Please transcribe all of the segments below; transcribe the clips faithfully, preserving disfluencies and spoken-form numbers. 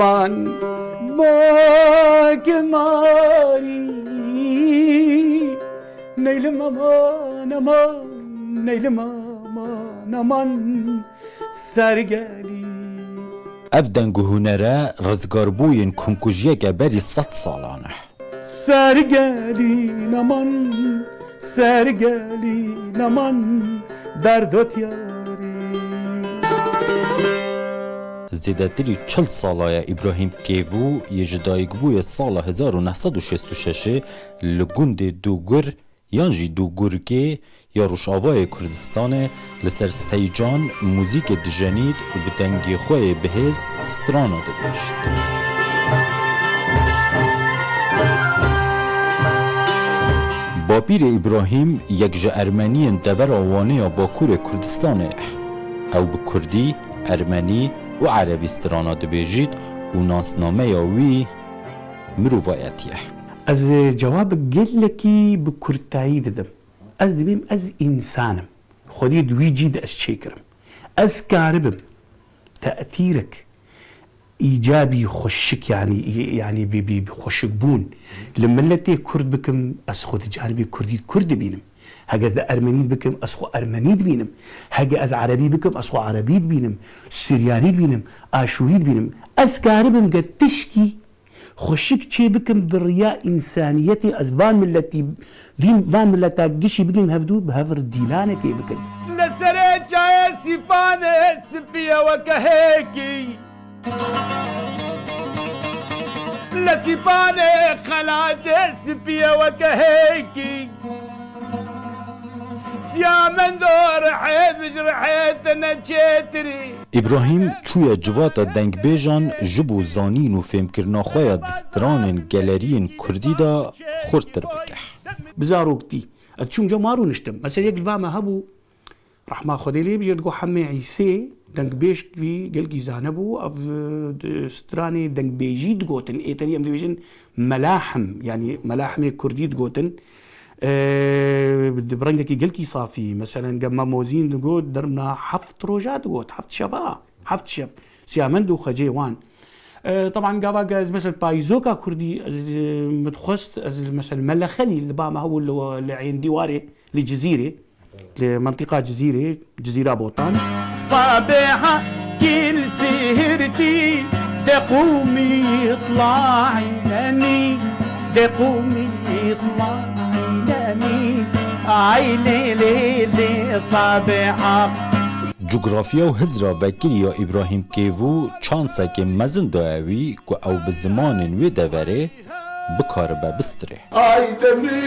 An bak marî neylim aman aman, neylim aman aman, sergelî. Ev deng û hunere rizgarbûyên komkujiyeke berî sed salan e. Sergelî neman, sergelî neman, derdot yarî. Zêdetirî çil sala ye Îbrahîm Kêvû yê ji dayikbûyê sala hezar û neh sed û şêst û şeş li gundê Dûgur yan jî Dûgurkê ya Rojavayê Kurdistanê li ser steycan muzîkê dijenît û bi dengê xwe yê bihêz strana dibêjit. Bapîrê Îbrahîm yek ji ermeniyên devera Wanê ya Bakurê Kurdistanê ye. Ew bi kurdî, ermenî û erebî strana dibêjît û nasnameya wî mirovayetî ye. Ez cewabek gelekî bi kurtayî didim. Ez dibêm ez însan im. Xwedî di wî cî de ez çêkirim. Ez karibim te'tîrek îcabî xweşik, yanî, yanî bi, bi, bi xweşikbûn li miletê Kurd bikim, ez xwe di canibê Kurdî Kurd dibînim. Heke ez di Ermenî bikim, ez xwe Ermenî dibînim. Heke ez Erebî bikim, ez xwe Erebî dibînim. Suryanî dibînim, Aşûrî dibînim. Ez karibim ger tişkî xweşik çê bikim bi riya însaniyetê, ez van miletî, vîn, van mileta gişî bigihim hevdû, bi hev re dîlanekê bikin. Li serê çayê Sîpanê spî ye weke hêkî. Li Sîpanê xelatê spî ye weke hêkî. Siyamendo rihê bi ji rihê te ne çêtirî. Îbrahîm çûye civata dengbêjan ji bo zanîn û fêmkirina xwe ya di stranên geleriyên kurdî de xurttir bike. Bi zaroktî. Ez çûm cem wan rûniştim. Mesela yek li ba me hebû, rehma Xwedê lê bije, digot Hemê Îsê, dengbêj wî gelkî zane bû. Ev, e, di stranê dengbêjî digotin. Ê tevî em dibêjin melahim, yanî melahimê kurdî digotin. E, di rengekî gelkî safî. Meselen, ge me mozîn digot, derna heft roja digot, heft şeva, heft şev. Siyamend û xecê wan. E, teban gava ge ez, mesel, payîzoka kurdî, ez, e, min dixwest, ez, mesel, Mele Xelîl li ba me hebû li, li Ên Dîwarê, li Cizîrê, li mentiqa Cizîrê, Cizîra Botan. Sabeha kil sihirtî de qûmî itla'î nenî, de qûmî itla'î nenî, ay lê lê lê sabeha. Cografya û hizra vekirî ya Îbrahîm Kêvû çansekê mezin daye wî ku ew bi zimanên wê deverê bikaribe bistirê. Ay demî,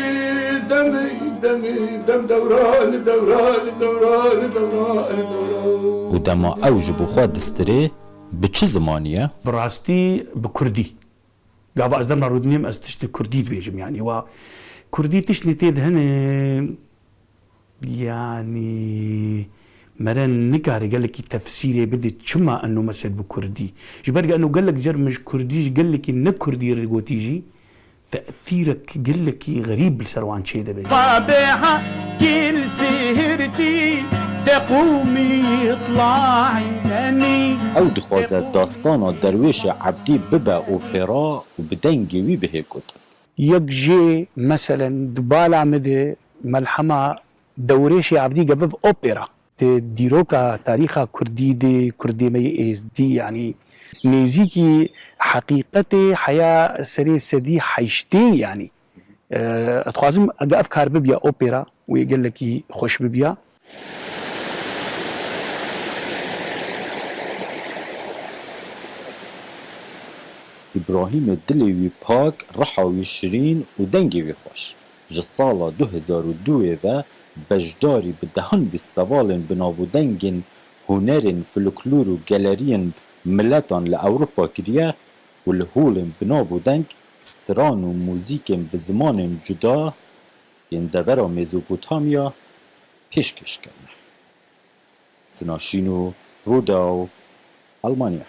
demî, demî, dem dewran, dewran, dewran, dewran, dewran. Û dema ew ji bo xwe distirê, bi çi zimanî ye? Bi rastî bi kurdî. Gava ez dem re rûdinêm, ez tiştê kurdî dibêjim, yanî wa kurdî tiştê tê de hene, yanî mere nikare gelekî tefsîrê bide çima eno mesel bi kurdî. Ji ber ke eno gelek cer min ji kurdî, ji gelekî ne kurdî re gotî jî, te'sîrek gelekî xerîb li ser wan çêdibe. Sabeha kil sihirtî de qûmî itla'î nenî. Ew dixwaze dastana Derwêşê Ebdî bibe opera û bi dengê wî bihê gotin. Yek jê, meselen, di bala min de melhema Dewrêşê Evdî ge biv opera. Di dîroka tarîxa kurdî de, kurdê me yê êzdî, yanî nêzîkî heqîqetê heya serê sedî heştê, yanî, e, ez dixwazim ege ev kar bibiya opera, wê gelekî xweş bibiya. Îbrahîmê dilê wî pak, riha wî şirîn û dengê wî xweş. Ji sala du hezar û duyê ve beşdarî bi dehan festîvalên bi nav û dengên hunerên folklor û geleriyên miletan li Ewropa kiriye û li holên bi nav û deng, stran û muzîkên bi zimanên cuda yên devera Mezopotamya pêşkêş kirine. Sina Şîno, Rûdaw, Almanya.